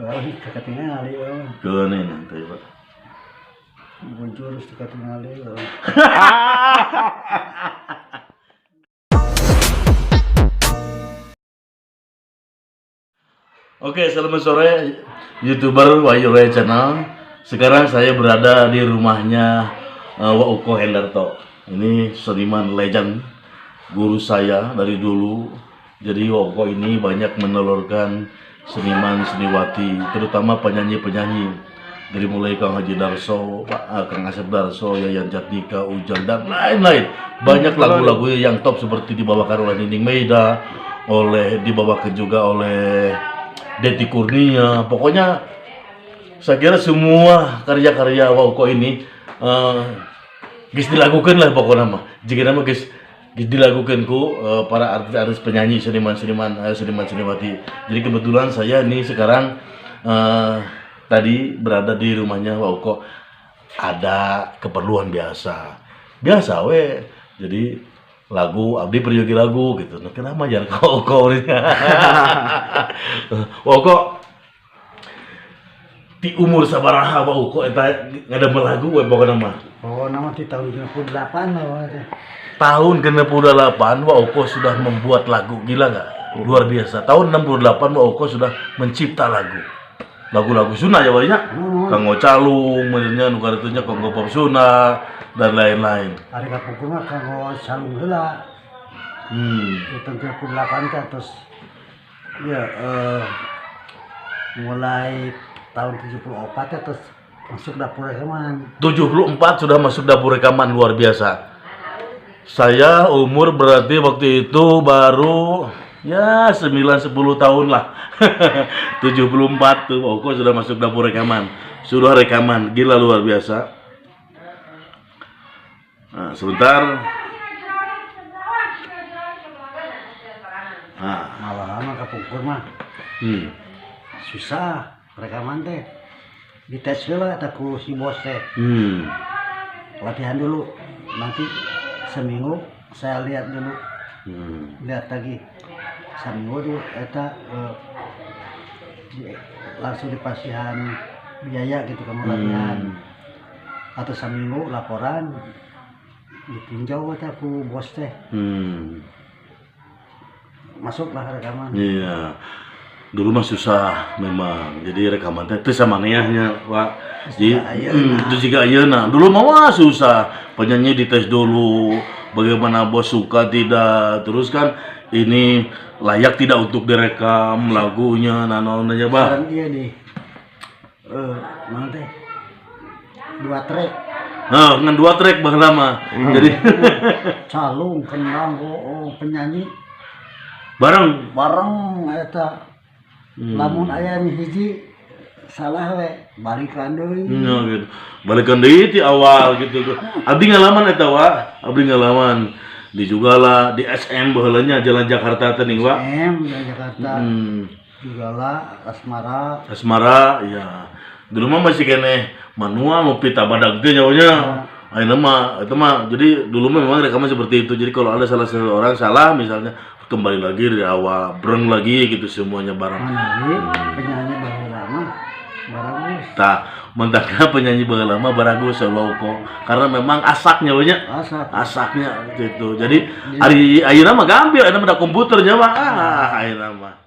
Teu katingali euy. Geuning nanti, Pak. Bujur teu katingali euy. Oke, selamat sore YouTuber Wahyu Roy Channel. Sekarang saya berada di rumahnya Wak Uko Hendarto. Ini seniman legend, guru saya dari dulu. Jadi Wak Uko ini banyak menelurkan seniman seniwati, terutama penyanyi-penyanyi. Dari mulai Kang Haji Darso, Pak Kang Asep Darso, Yayan Jatnika, Ujang dan lain-lain. Banyak lagu-lagu yang top seperti dibawakan oleh Nining Meida, oleh dibawakan juga oleh Deti Kurnia. Pokoknya saya kira semua karya-karya Wauko ini geus dilakukan lah pokoknya mah. Jika nama geus geus dilakukan ku para artis-artis penyanyi seniman-seniman seniman seniwati. Jadi kebetulan saya ini sekarang tadi berada di rumahnya Wauko, ada keperluan biasa. Biasa we. Jadi lagu abdi peryogi lagu gitu. Nah, kenapa jangan ka Wauko ini? Wauko di umur sabaraha Wauko eta ngadamel lagu we pokokna mah? Oh, nama di tahun 98 lah teh. Tahun 68 Wauko sudah membuat lagu, gila nggak? Luar biasa. Tahun 68 Wauko sudah mencipta lagu. Lagu-lagu Sunda ya banyak. Kanggo calung, menurutnya nu karitunya kanggo pop Sunda dan lain-lain. Ari kapungkur mah kanggo calung heula. Di tahun 78 teh terus ya mulai tahun 74 teh terus masuk dapur rekaman. 74 sudah masuk dapur rekaman, luar biasa. Saya umur berarti waktu itu baru ya 9 10 tahun lah. 74 tuh Oko sudah masuk dapur rekaman. Sudah rekaman, gila luar biasa. Nah, sebentar. Nah, Malahan mah kapungkur mah susah rekaman teh. Dites heula eta ku si bos teh. Latihan dulu. Nanti seminggu saya lihat dulu. Lihat lagi. Seminggu tuh eta langsung dipasihan biaya gitu kamu latihan. Atau seminggu laporan ditinjau eta ku bos teh. Masuklah rekaman. Iya. Dulu mah susah memang. Jadi rekaman teh teu samanehnya, Pak. Jadi Ayeuna. Itu juga ayeuna. Dulu mah wah susah. Penyanyi dites dulu, bagaimana bos suka tidak. Terus kan ini layak tidak untuk direkam lagunya, naon aja, Bah. Sekarang iya nih. Mana teh? Dua track. Nah, dengan dua track bah lama. Jadi Calung, kendang, oh, penyanyi bareng. Bareng eta. Lamun aya nu hiji salah we balikan deui. Ya, gitu. Balikan deui ti awal gitu. Abdi ngalaman eta, Wak. Abdi ngalaman di Jugala, di SM baheula nya Jalan Jakarta teh ning, Wak. M di Jakarta. Jugala, Asmara. Asmara, ya. Dulu mah masih keneh manual mau pita badag teh nyawanya. Ayeuna mah itu mah jadi dulu mah memang rekaman seperti itu. Jadi kalau ada salah seorang salah misalnya kembali lagi dari awal, breng lagi gitu semuanya bareng. Mana penyanyi baheula mah baragus. Tah, mentakna penyanyi baheula mah baragus kok. Karena memang asaknya banyak. Asak. Asaknya gitu. Jadi ari ayeuna mah gampil, ayeuna mah da komputer nya mah. Ah, ayeuna mah.